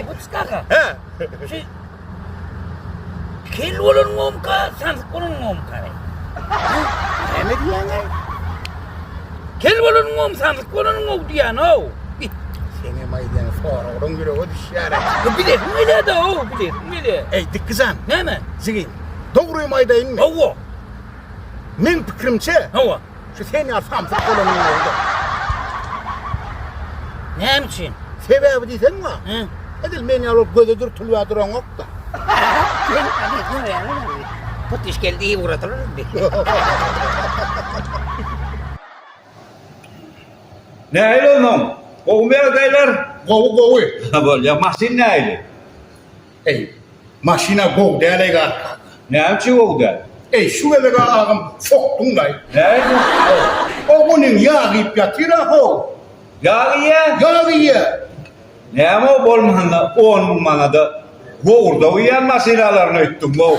Butuş kaka. He. Şu kel bolan gowumyka, samsyk bolan gowumyka? Näme diýýäň-eý? Kel bolan gowumy, samsyk bolan gowy diýýän-ow. Seňem aýdýan soraglaryň ýürege düşýär-ä. Bilesiň gelýär-de-ow, bilesiň gelýär. Eý, Dikgijan. Näme? Jigim, dogrymy aýdaýynmy? Hawa. Meň pikirimçe, Hawa. Şu sen ýaly samsyk bolanyň boldy. Näme üçin? Sebäbi diýseň wa. Edil men ýaly bolup göze dürtülip duraňok-da. Sen Put iş geldi diýip ugradylar indi. Nähili onsoň? Gowumy ýagdaýlar? Gowy, gowy. Bolýa, maşyn nähili? Eý, maşyn-a gowy däl-eý Garry kaka. Näme üçin gowy däl? Eý, şu gezeg-ä agam sokduň-laý. Nähili sokduň? O güniň ýag iýip ýatyr-a how. Ýag iýýä? Ýag iýýä. Näme o bolmanda on müň manada gowurdak iýýän maşyn alaryn öýtdüň-ow.